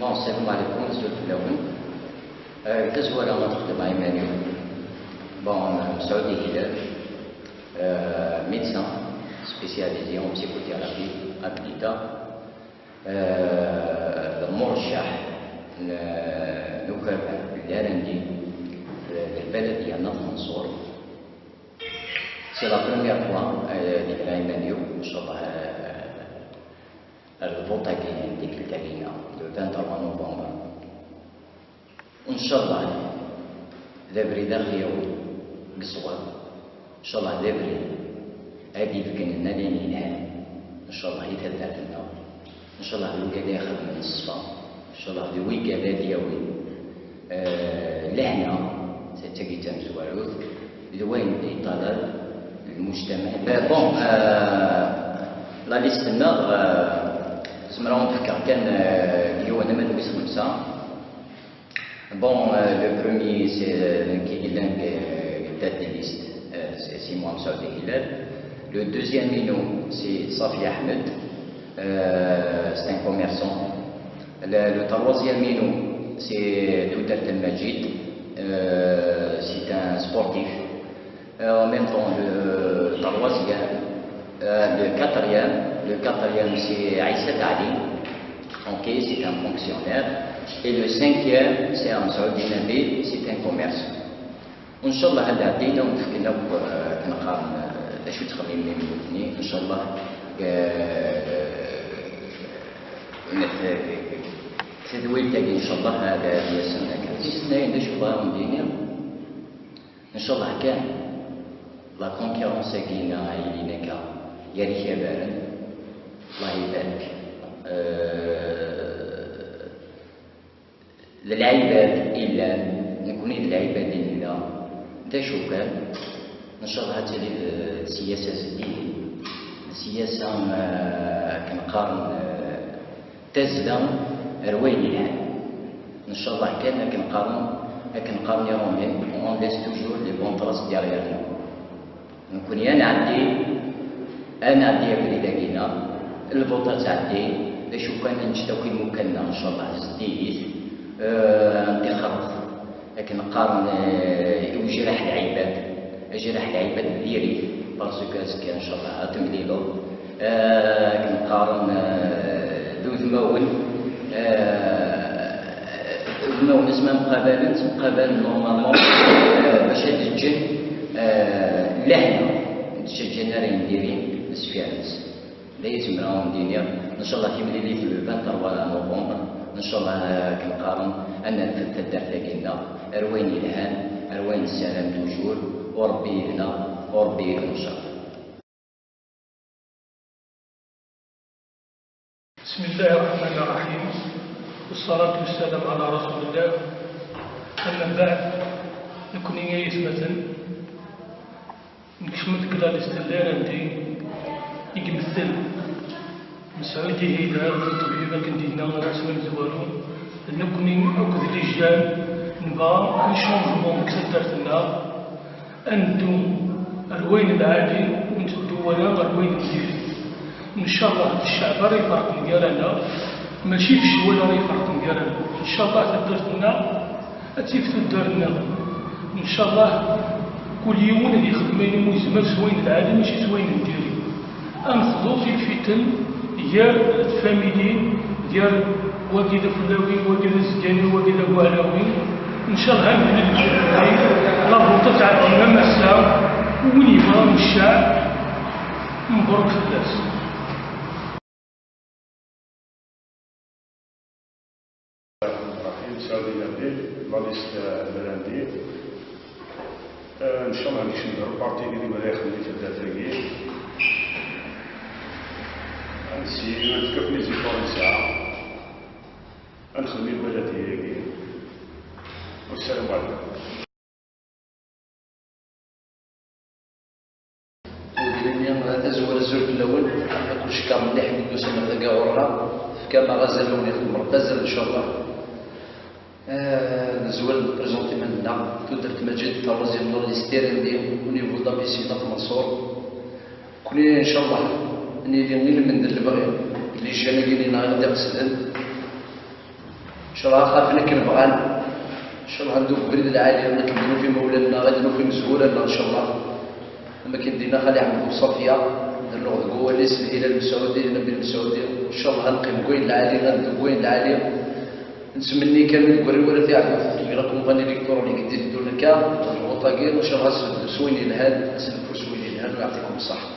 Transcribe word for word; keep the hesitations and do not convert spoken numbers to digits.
Bon, salam alaikum, azul fell-awen. Euh, tazwara ad xedmeɣ iman-iw. Bon, euh, Saoudi Hilal, euh, médecin spécialisé en psychothérapie habilité. Euh, d amurcceḥ n, n ukabar n l'R N D, euh, lbalad n At Menṣur. C'est la première fois, euh, di iman-iw, ncallah, euh, ar lvuṭ-agi n tikkelt-agi-nni, le vingt-trois novembre. Ncallah, d abrid ara ɣ-yawin deg ṣṣwab. Ncallah, d abrid ara d-yefken nnadi yelhan, ncallah, i taddart-nneɣ. Ncallah, d wigad ara ixedmen ṣṣfa. Ncallah, d wigad ara d-yawin, eh, lehna, d tagi d tamezwarut, d wayen i yeṭṭalab lmujtamaɛ. Eh, bon, eh, la liste-nneɣ, eh, zemreɣ ad wen-d-fkeɣ kan, eh, yiwen ama n wis xemsa. Bon, euh, le premier, c'est, euh, nekk i yellan deg, deg tête de liste, euh, c'est Simon Msaoudi Hilal. Le deuxième inu, c'est Safi Ahmed, euh, c'est un commerçant. Le, le troisième inu, c'est Toudert El Majid, euh, c'est un sportif. Euh, en même temps, le troisième, euh, le quatrième, le quatrième, c'est Aïssa Tali. Ok, c'est un fonctionnaire. Et le cinquième, c'est un Saoudi Nabil, c'est un commerçant. Ncallah, ad ɛeddin ad wen-fken akk, euh, akken qqaren, euh, d acu ttxemmimen nutni. Ncallah, euh, tadwilt-agi, ncallah, ad, ad yasen akka. Tis-nnayen, d acu bɣiɣ ad wen-d-iniɣ? Ncallah kan, la concurrence-agi-nni ara yilin akka gar ikabaren, Allah ibarek. Euh, d lɛibad i llan, nekni d lɛibad i nella. D acu kan, ncallah ad tili d, d siyasa zeddigen, d siyasa, euh, akken qqaren, euh, tazzla ar wayen yelhan. Ncallah kan, akken qqaren, akken qqaren iṛumyen, on laisse toujours les bonnes traces derrière nous. Nekni ad nɛeddi, ad nɛeddi abrid-agi-nneɣ, lvuṭ ad tɛeddi, d acu kan, ad nečč akk imukan-nneɣ, ncallah, zeddigit, euh, ad nṭixxer akken qqaren, euh, i wejraḥ lɛibad, ajraḥ lɛibad diri-t, parce que azekka, ncallah, ad temlileḍ, euh, akken qqaren, euh, d udmawen, euh, udmawen asma mqabalen, mqabalen normalement, euh, bac ad ǧǧen, euh, lehna, ur ttcaǧǧan ara yimdirin sfir-nsen. D ayen zemreɣ ad wen-d-iniɣ. Ncallah, timlilit le vingt-trois novembre, ncallah, akken qqaren, ad nerfed taddart-agi-nneɣ ar wayen yelhan, ar wayen nessaram toujours, u Rebbi yid-neɣ, u Rebbi yid-neɣ, ncallah. بسم الله الرحمن الرحيم. والصلاة والسلام على رسول الله. أما بعد، nekni ay atmaten, nekcem deg la liste n l'R N D i imessel Mesɛud Ihider, d ṭṭbib akken d-yenna s wamezwaru, d nekni akked les jeunes nebɣa un changement deg taddart-nneɣ, ad neddu ar wayen lɛali, ur netteddu ara ar wayen n diri. Ncallah d cceɛb ara iferqen gar-aneɣ, mačči d ccwal ara iferqen gar-aneɣ. Ncallah taddart-nneɣ ad tif tuddar nniḍen. Ncallah kul yiwen ad yexdem ayen umi yezmer s wayen n lɛali, mačči s wayen n diri. Ad nexḍu i lfiten gar tfamilin, gar wagi d afellawi, wagi d azgani, wagi d aguɛlawi. Ncallah ad nemlil deg labuṭa tɛeddi am ass-a, win yebɣan cceɛb, mebṛuk fell-as. الرحمن الرحيم. Saoudi Nabil, la liste de l'R N D. Euh, ncallah nekcem d reparti i d-iwala ixedmen i taddart-agi. Ad nessi, ad nefk akk les efforts nesɛa. Ad nexdem i lbalad-agi. Wassalamu alaikum. Ur d-nini tazwara azul fell-awen, aql-aɣ neckeṛ mliḥ mi d-tusam ar dagi ɣur-neɣ, tefkam-aɣ azal ur nixdem Ṛebbi azal, ncallah. Eh, nezwar neprezenti iman-nneɣ, tudert Maǧid, troisième n liste R N D, au niveau de la piscine At Menṣur. Nekni, ncallah, nili i lmend n lebɣi, les jeunes-agi-nni i ɣ-d-iqesden. Ncallah xerfen akken bɣan. Ncallah ad d-nufi lɛali, akken d-nufi imawlan-nneɣ, ad d-nufi imezwura-nneɣ, ncallah. Am akken d-yenna Xali Ḥmed Buṣafya, ad rnuɣ deg wawal-is Lhilal Mesɛudi, Nabil Mesɛudi, ncallah ad neqqim deg wayen lɛali, ad neddu deg wayen lɛali. Nettmenni kan deg wawal ara t-iɛeddu deg la campagne électorale i d-iteddun akka, lvuṭ-agi, ncallah ad s-nebdu s wayen yelhan, ad s-nebdu s wayen yelhan, u yeɛṭikum ṣṣeḥḥa.